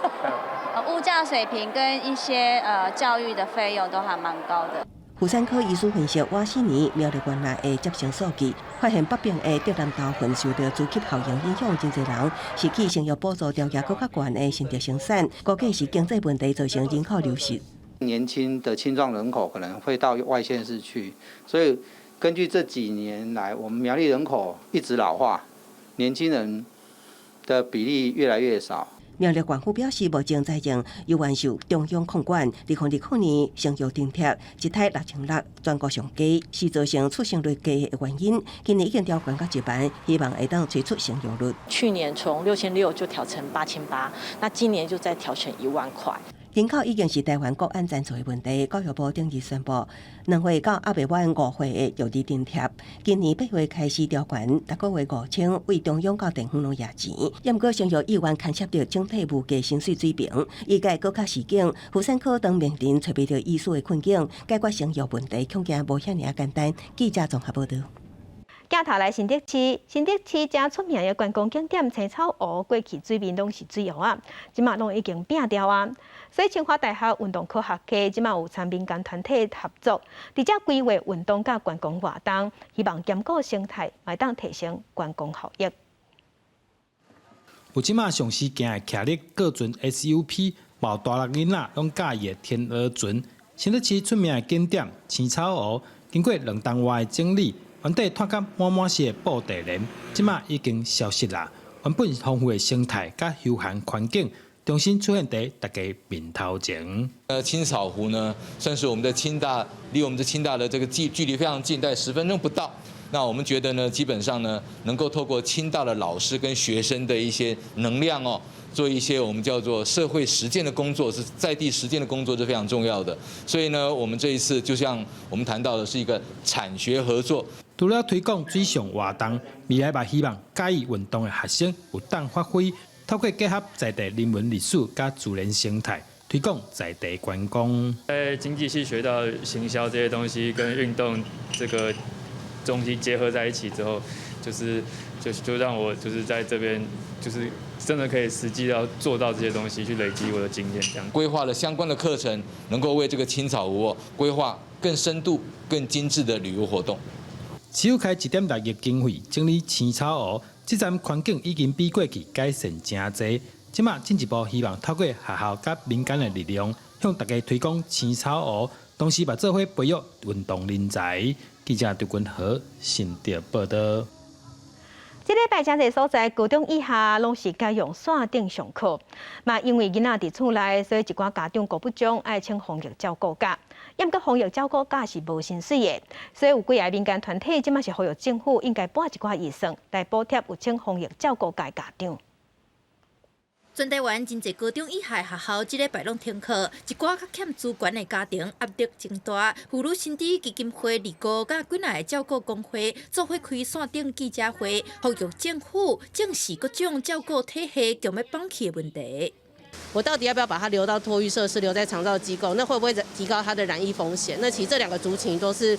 S20: 物價水平跟一些教育的費用都還蠻高的。
S14: 婦產科醫師分析，倚四年苗栗縣內的接生數據，發現北邊的竹南頭份受著租級效應影響，真濟人是去生育補助條件閣較懸的新竹生產，估計是經濟問題造成人口流失。
S21: 年輕的青壯人口可能會到外縣市去，所以根據這幾年來，我們苗栗人口一直老化，年輕人的比例越來越少。
S14: 苗栗縣府表示，目前財政猶原受中央控管。2020年生育津貼一胎6600，全國上低，是造成出生率低的原因。今年已經調懸到1萬，希望會當催促生育率。
S22: 去年從6600就調成8800，那今年就再調成1萬塊。
S14: 人口已經是台灣國安贊助的問題。教育部頂日宣布，2歲到猶未滿5歲的育兒津貼，今年8月開始調懸，逐個月5000，對中央到地方攏攑錢。毋過生育意願牽涉著整體物價薪水水平，醫界閣較時緊，婦產科當面臨揣袂著醫師的困境，解決生育問題恐驚無遐爾仔簡單。記者綜合報導。
S1: 鏡頭來新竹市，新竹市誠出名的觀光景點青草湖，過去水面攏是水湖仔，這馬攏已經變掉啊。所以清華大學運動科學系這馬有參民間團體合作，佇遮規劃運動佮觀光活動，希望兼顧生態，會當提升觀光效益。
S2: 有這馬上時行的騎力過船 SUP，無大陸囡仔攏佮意的天鵝船。新竹市出名的景點青草湖，經過2冬外的整理，原底脫甲滿滿是的布袋蓮，這馬已經消失啦。原本豐富的生態佮休閒環境，重新出現佇大家面頭前。
S3: 青草湖呢，算是我們的清大，離我們的清大的這個距離非常近，大概10分鐘不到。那我們覺得呢，基本上呢，能夠透過清大的老師跟學生的一些能量哦，做一些我們叫做社會實踐的工作，是在地實踐的工作是非常重要的。所以呢，我們這一次就像我們談到的是一個產學合作。
S2: 除了推廣水上活動，未來嘛希望佮意運動的學生有當發揮，透過結合在地人文歷史佮自然生態，推廣在地觀光。
S19: 在經濟系學到行銷這些東西，跟運動這個東西結合在一起之後，就是就就讓我就是在這邊，就是真的可以實際要做到這些東西，去累積我的經驗。這樣
S3: 規劃了相關的課程，能夠為這個青草湖規劃更深度、更精緻的旅遊活動。
S2: 市府開1.6億經費整理青草湖，這陣環境已經比過去改善誠濟。這馬進一步希望透過學校佮民間的力量，向大家推廣青草湖，同時嘛做伙培育運動人才。記者張君和新竹報道。
S1: 這禮拜誠濟所在，高中以下攏是改用線頂上課。嘛，因為囡仔佇厝內，所以一寡家長顧不上愛請防疫照顧假。毋過防疫照顧假是無薪水的，所以有幾个民間團體這馬是呼籲政府應該撥一寡預算來補貼有請防疫照顧假的家長。
S4: 全台灣真濟高中以下學校，這禮拜攏停課，一寡較欠資源的家庭壓力真大。婦女新知基金會二哥佮幾若个照顧工會做伙開線頂記者會，呼籲政府正視各種照顧體系強欲放棄的問題。
S5: 我到底要不要把他留到托育設施，留在長照機構？那會不會提高他的染疫風險？那其實這兩個族群都是，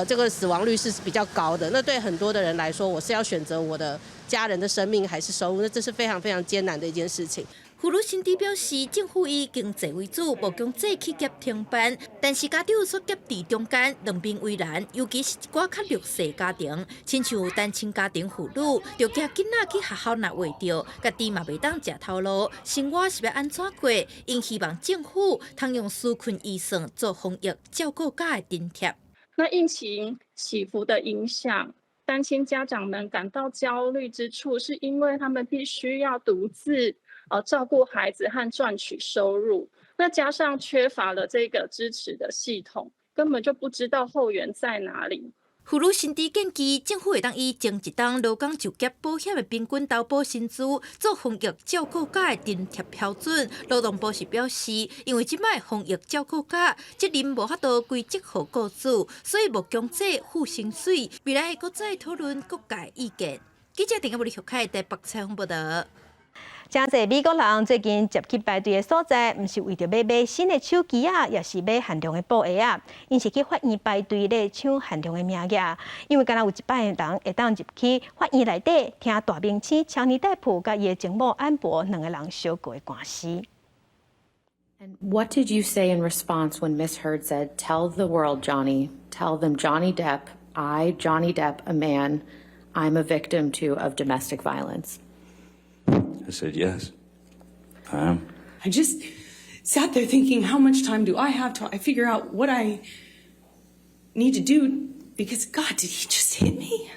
S5: 這個死亡率是比較高的。那對很多的人來說，我是要選擇我的家人的生命還是收入？那這是非常非常艱難的一件事情。
S4: 婦女新知表示，政府以經濟為主，無強制去夾停班，但是家長所夾佇中間，兩邊為難，尤其是一寡較弱勢家庭，親像單親家庭婦女，著驚囡仔去學校若秽著，家己嘛袂當食頭路，生活是欲按怎過？𪜶希望政府通用紓困預算做防疫照顧假的津貼。
S6: 那疫情起伏的影響，單親家長們感到焦慮之處，是因為他們必須要獨自照顧孩子和賺取收入，那加上缺乏了這個支持的系統，根本就不知道後援在哪裡。
S4: 婦女新知建議，政府會當以前一冬勞工就業保險的平均投保薪資做防疫照顧假的津貼標準。勞動部是表示，因為這擺防疫照顧假責任無法度歸責予雇主，所以無強制付薪水。未來會閣再討論各界意見。記者鄭阿無里學開台北採訪報道。
S1: 誠濟美國人最近入去排隊的所在，毋是為著欲買新的手機仔，抑是買限量的布鞋仔，𪜶是去法院排隊咧搶限量的名額。因為干焦有一擺的人會當入去法院內底聽大明星強尼戴普佮伊的情某安珀兩个人相告的官司。
S7: And what did you say in response when Miss Heard said, "Tell the world, Johnny, tell them Johnny Depp, I, Johnny Depp, a man, I'm a victim too of domestic violence"?
S24: I said, "Yes, I am."
S28: I just sat there thinking, how much time do I have till I figure out what I need to do? Because, God, did he just hit me?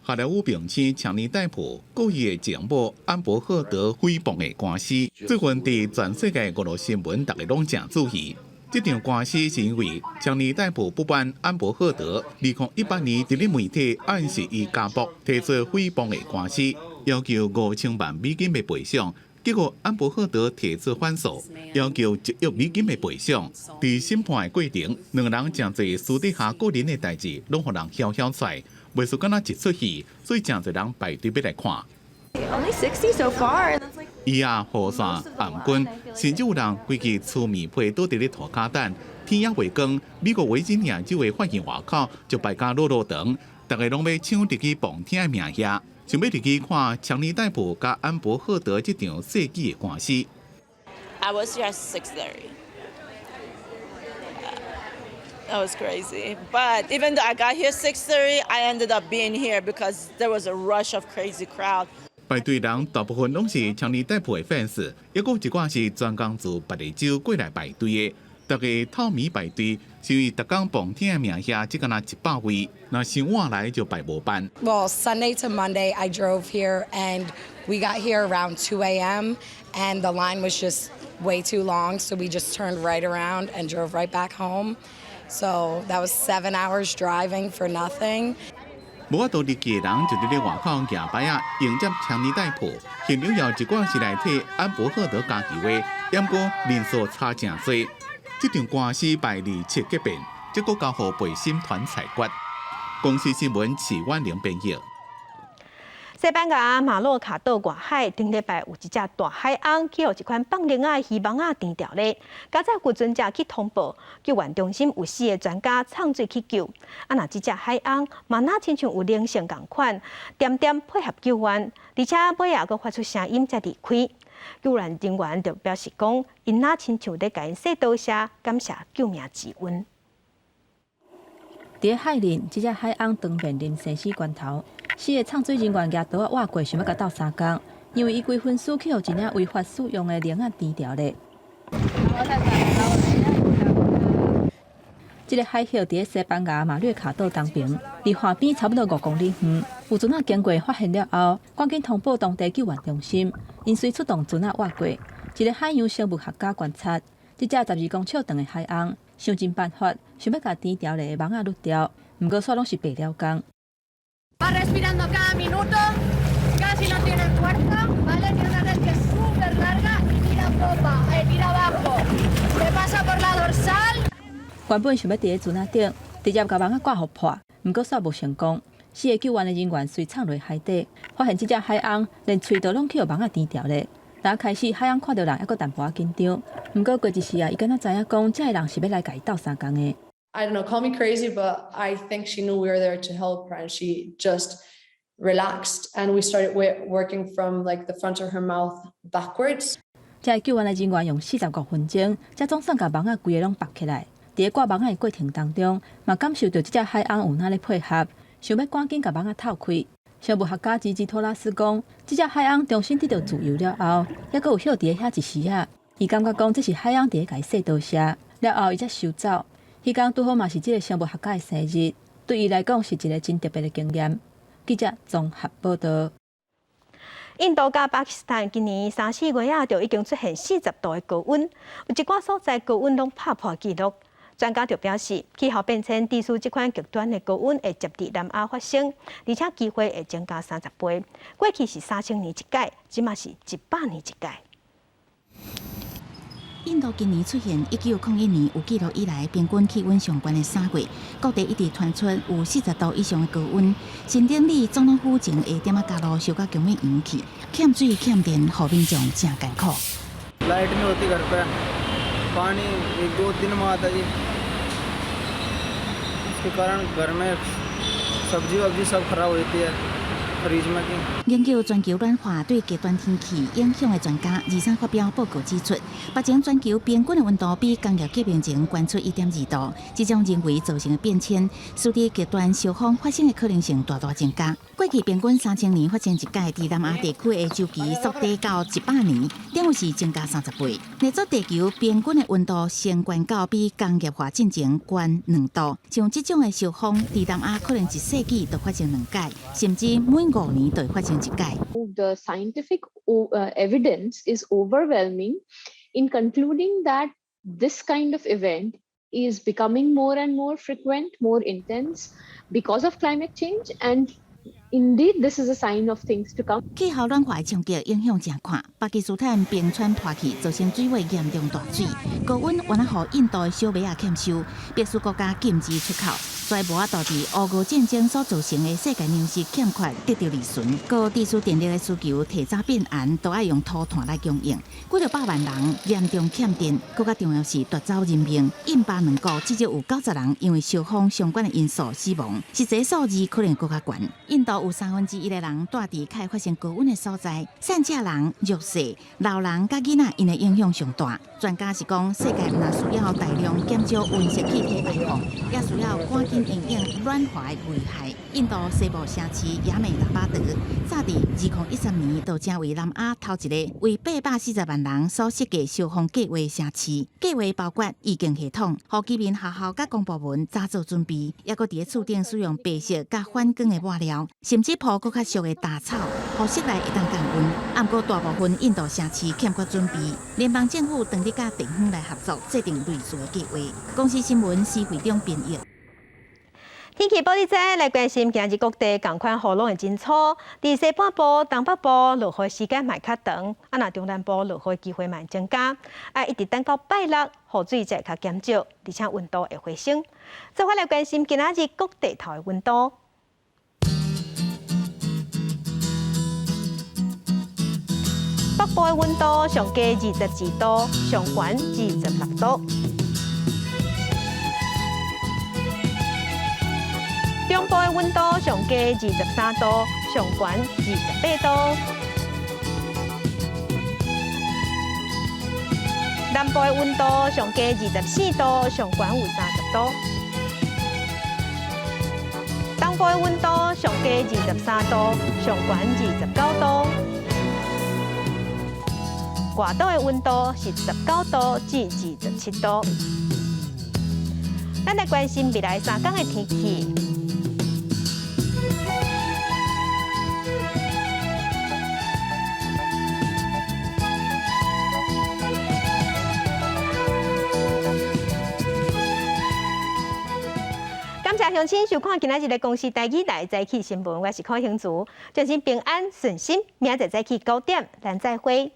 S29: 好萊塢明星強尼戴普告伊的情某安珀赫德誹謗的官司，最近佇全世界娛樂新聞，大家攏誠注意。這場官司是因為強尼戴普不滿安珀赫德，2018年佇咧媒體暗示伊家暴，提出誹謗的官司，要求5000萬美金的賠償。結果安珀赫德提出反訴，要求1億美金的賠償。佇審判的過程，兩个人誠濟私底下個人的代誌，攏予人囂囂出來，袂輸敢若一齣戲，所以誠濟人排隊欲來看。
S30: Only 60 so far. And that's like
S29: 椅仔、雨傘、頷巾，甚至有人規支粗麵批倒佇咧塗跤等，天猶未光，美國維吉尼亞州的法院外口就排甲落落長。逐家攏欲搶入去旁聽的名額，想欲入去看強尼戴普佮安伯赫德這場世紀的官司。
S8: I was here at 6:30. That was crazy. But even though I got here 6:30, I ended up being here because there was a rush of crazy crowd.
S29: 排隊人大部分攏是強尼戴普的 fans，抑閣有一寡是專工自別个州過來排隊的。逐家透暝排隊，是因為逐工旁聽的名額只敢若100位，若傷晚來就排無班。
S9: Well, Sunday to Monday, I drove here and we got here around 2 a.m. and the line was just way too long, so we just turned right around and drove right back home. So that was 7 hours driving for nothing.
S29: 無法度入去的人就佇咧外口舉牌仔迎接強尼戴普，現場也有一寡是來替安伯赫德加油的，毋過人數差誠濟。這場官司排27個辯，這閣交予陪審團裁決。公視新聞徐婉玲編譯。
S1: 西班牙馬洛卡島外海頂禮拜有一隻大海鰪去予一款放奶仔的魚網仔纏牢咧，佳哉漁船者去通報，救援中心有四个專家衝水去救。啊，若這隻海鰪嘛若親像有靈性仝款，恬恬配合救援，而且尾仔閣發出聲音才離開。救援人員就表示講，𪜶若親像咧共𪜶說多謝，感謝救命之恩。
S10: 佇海裡，這隻海鰪當面臨生死關頭，四个藏水人員舉刀仔挖過，想欲共鬥相共，因為伊規身軀去予一領違法使用的鈴仔纏牢咧。這个海鴞佇西班牙馬略卡島東邊，離岸邊差不多5公里遠。有船仔經過發現了後，趕緊通報當地救援中心，𪜶隨出動船仔挖過。一个海洋生物學家觀察，這隻12公尺長的海鰪，想盡辦法，想欲共纏牢的網仔擄掉，毋過煞攏是白了工。
S11: Va respirando cada minuto, casi no tiene fuerza, ¿vale? Tiene una red que es súper larga y tira popa, tira abajo. Le pasa por la dorsal.
S10: 原本想欲佇咧船仔頂直接共網仔掛予破，毋過煞無成功。四个救援的人員隨衝落海底，發現這隻海鰪連喙都攏去予網仔纏牢咧。剛開始海鰪看著人猶閣淡薄仔緊張，毋過過一時啊，伊敢若知影講，這个人是欲來共伊鬥相共的。
S12: I don't know, call me crazy, but I think she knew we were there to help her and she just relaxed and we started working from like the front of her mouth backwards.
S10: 這个救援的人員用45分鐘，才總算共網仔規个攏縛起來。佇咧掛網仔的過程當中，嘛感受著這隻海鰪有哪咧配合，想欲趕緊共網仔透開。生物學家吉吉托拉斯講，這隻海鰪重新得著自由了後，猶閣有歇佇咧遐一時仔。伊感覺講這是海鰪佇咧共伊說多謝，了後伊才收走。彼工拄好嘛是這个生物學家的生日，對伊來講是一个真特別的經驗。記者綜合報導。
S1: 印度佮巴基斯坦今年三四月仔就已經出現40度的高溫，有一寡所在高溫攏拍破紀錄。專家就表示，氣候變遷致使這款極端的高溫會接佇南亞發生，而且機會會增加30倍。過去是3000年一擺，這馬是100年一擺。
S13: 印度今年出現1901年有記錄以來平均氣溫上懸的3月，各地一直傳出有40度以上的高溫。新德里總統府前的點仔街路燒甲強欲溶去，欠水欠電，予民眾誠艱苦。
S15: Light नहीं होती घर पे, पानी एक दो दिन में आता जी। उसके कारण घर में सब्जी वब्जी सब खराब हो जाती है फ्रिज में की。
S13: 研究全球暖化對極端天氣影響的專家，23發表報告指出，目前全球平均的溫度比工業革命前懸出1.2度，這種人為造成的變遷，使得極端燒風發生的可能性大大增加。過去平均3000年發生一擺，佇南亞地區的週期縮短到100年，等於是增加30倍。若做地球平均的溫度升懸到比工業化進前懸2度，像這種的燒風，佇南亞可能一世紀就發生兩擺，甚至每5年就會發生一擺。
S16: The scientific evidence is overwhelming in concluding that this kind of event is becoming more and more frequent, more intense because of climate change, and Indeed, this is a sign of things to come.
S13: 氣候暖化的衝擊影響誠闊，巴基斯坦冰川破去，造成水位嚴重大水，高溫猶若予印度的小麥仔欠收，迫使國家禁止出口，所以無法度佇烏俄戰爭所造成的世界糧食欠缺得著利潤。閣地區電力的需求提早變絚，都愛用塗炭來供應，幾若百萬人嚴重欠電。閣較重要是奪走人命，印巴兩國至少有90人因為燒風相關的因素死亡，實際數字可能閣較懸。印度有1/3的人蹛佇較會發生高溫的所在，散赤人、弱勢、老人佮囡仔，𪜶的影響上大。專家是講，世界毋但需要大量減少溫室氣體排放，也需要趕緊因應暖化的危害。印度西部城市亞美達巴德，早佇2013年就成為南亞頭一个為840萬人所設計消防計畫城市。計畫包括預警系統，予居民學校佮公部門早做準備，抑閣佇咧厝頂使用白色佮反光的抹料，甚至鋪閣較俗的稻草，予室內會當降溫。啊，毋過大部分印度城市欠缺準備，聯邦政府當日佮地方來合作，制定類似的計畫。公視新聞施會長編譯。
S1: 天氣報你知，來關心今日各地仝款雨攏會真粗，佇西半部、東北部落雨時間嘛會較長，啊，若中南部落雨機會嘛會增加，啊，一直等到拜六，雨水才會較減少，而且溫度會回升。做伙來關心今仔日各地頭的溫度。北部的溫度上低22度，上懸26度。中部的溫度上低23度，上懸28度。南部的溫度上低24度，上懸有30度。東部的溫度上低23度，上懸29度。外島的溫度是19度至27度。咱來關心未來3天的天氣。感謝鄉親收看今仔日的公視台語台早起新聞，我是柯興竹，祝您平安順心，明仔載早起9點，咱再會。